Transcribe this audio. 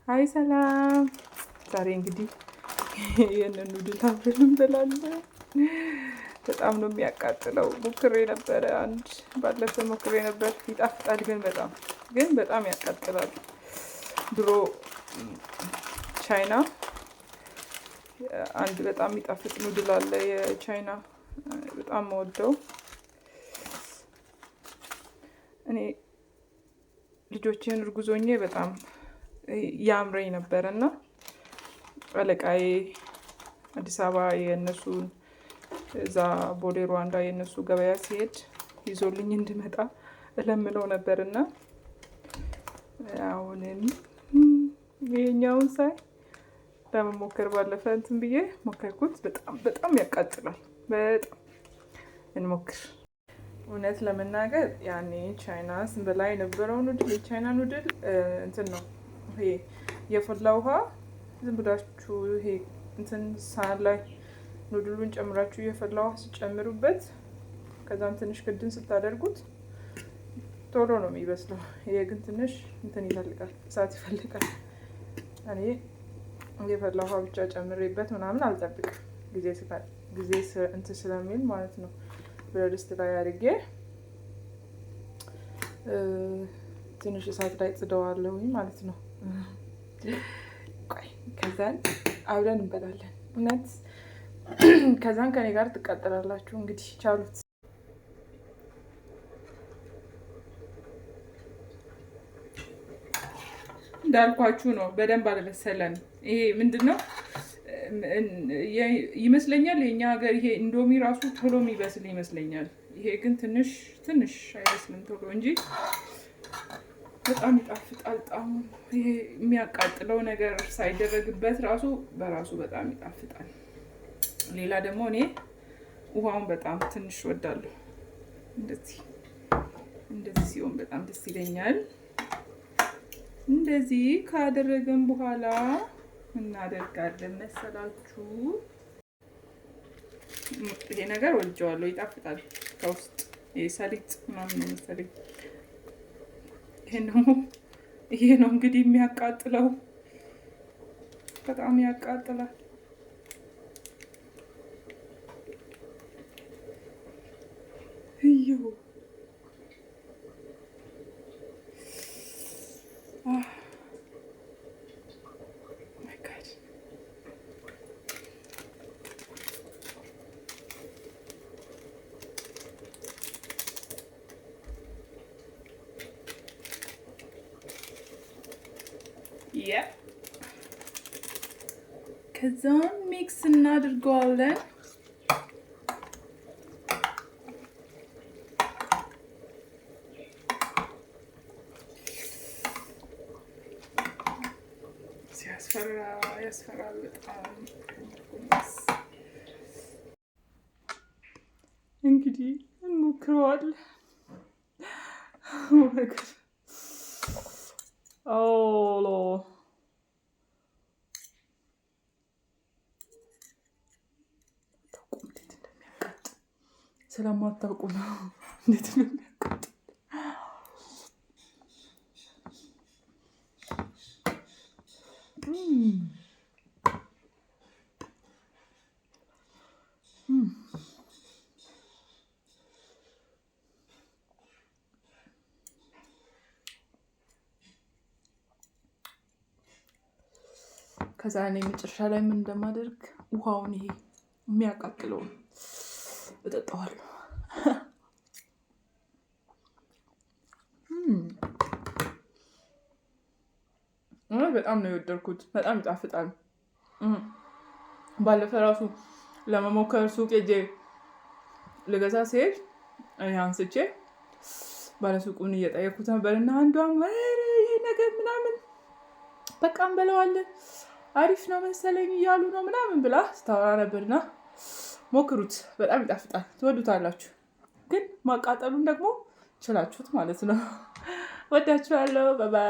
Hi ሰላም። ዛሬ እንግዲህ ይህንን noodle አብረን እንበላለን። በጣም ነው የሚያቃጥለው። ሞክሬ ነበረ፣ አንድ ባለፈ ሞክሬ ነበር። ይጣፍጣል፣ ግን በጣም ያቃጥላል። ድሮ ቻይና አንድ በጣም የሚጣፍጥ noodle አለ፣ የቻይና በጣም መወደው። እኔ ልጆችን እርጉዝ ሆኜ በጣም ያምረኝ ነበረ እና አለቃዬ አዲስ አበባ የእነሱን እዛ ቦሌ ሩዋንዳ የእነሱ ገበያ ሲሄድ ይዞልኝ እንድመጣ እለምለው ነበር። እና አሁንም ይሄኛውን ሳይ ለመሞከር ባለፈ እንትን ብዬ ሞከርኩት። በጣም በጣም ያቃጥላል። በጣም እንሞክር። እውነት ለመናገር ያኔ ቻይና ስንበላ የነበረው noodle፣ የቻይና noodle እንትን ነው፣ ይሄ የፈላ ውሃ ዝም ብላችሁ ይሄ እንትን ሳህን ላይ noodle ኡን ጨምራችሁ የፈላ ውሃ ሲጨምሩበት ከዛም ትንሽ ክድን ስታደርጉት ቶሎ ነው የሚበስለው። ይሄ ግን ትንሽ እንትን ይፈልጋል፣ እሳት ይፈልጋል። እኔ የፈላ ውሃ ብቻ ጨምሬበት ምናምን አልጠብቅም፣ ጊዜ እንትን ስለሚል ማለት ነው። ብረት ድስት ላይ አድርጌ ትንሽ እሳት ላይ ጥደዋለሁኝ ማለት ነው። ቆይ ከዛን አብረን እንበላለን። እውነት ከዛን ከኔ ጋር ትቃጠላላችሁ። እንግዲህ ቻሉት። እንዳልኳችሁ ነው። በደንብ አልበሰለም። ይሄ ምንድን ነው ይመስለኛል፣ የኛ ሀገር ይሄ ኢንዶሚ ራሱ ቶሎ የሚበስል ይመስለኛል። ይሄ ግን ትንሽ ትንሽ አይበስልም ቶሎ እንጂ በጣም ይጣፍጣል ጣሙ። ይሄ የሚያቃጥለው ነገር ሳይደረግበት ራሱ በራሱ በጣም ይጣፍጣል። ሌላ ደግሞ እኔ ውሃውን በጣም ትንሽ ወዳለሁ። እንደዚህ እንደዚህ ሲሆን በጣም ደስ ይለኛል። እንደዚህ ካደረግን በኋላ እናደርጋለን መሰላችሁ። ይሄ ነገር ወድጀዋለሁ፣ ይጣፍጣል። ከውስጥ ይሄ ሰሊጥ ምናምን ነው መሰለኝ። ይሄ ደግሞ ይሄ ነው እንግዲህ የሚያቃጥለው፣ በጣም ያቃጥላል። እዩ። Oh my God. Yeah. ከዛም mix እናድርገዋለን። ሲያስፈራ፣ ያስፈራል በጣም። እንግዲህ እንሞክረዋለን። Oh my God. Oh, Lord. እንዴት እንደሚያቃጥል ስለማታውቁ ነው። እንዴት እንደሚያቃጥል። ከዛ እኔ መጨረሻ ላይ ምን እንደማደርግ ውሃውን ይሄ የሚያቃጥለውን እጠጣዋለሁ። በጣም ነው የወደድኩት። በጣም ይጣፍጣል። ባለፈ ራሱ ለመሞከር ሱቅ ሄጄ ልገዛ ሲሄድ እኔ አንስቼ ባለሱቁን እየጠየኩት ነበር እና አንዷም ይሄ ነገር ምናምን በቃ እንበለዋለን አሪፍ ነው መሰለኝ እያሉ ነው ምናምን ብላ ስታወራ ነበርና ሞክሩት፣ በጣም ይጣፍጣል፣ ትወዱታላችሁ። ግን ማቃጠሉን ደግሞ ችላችሁት ማለት ነው። ወዳችኋለሁ። Bye bye.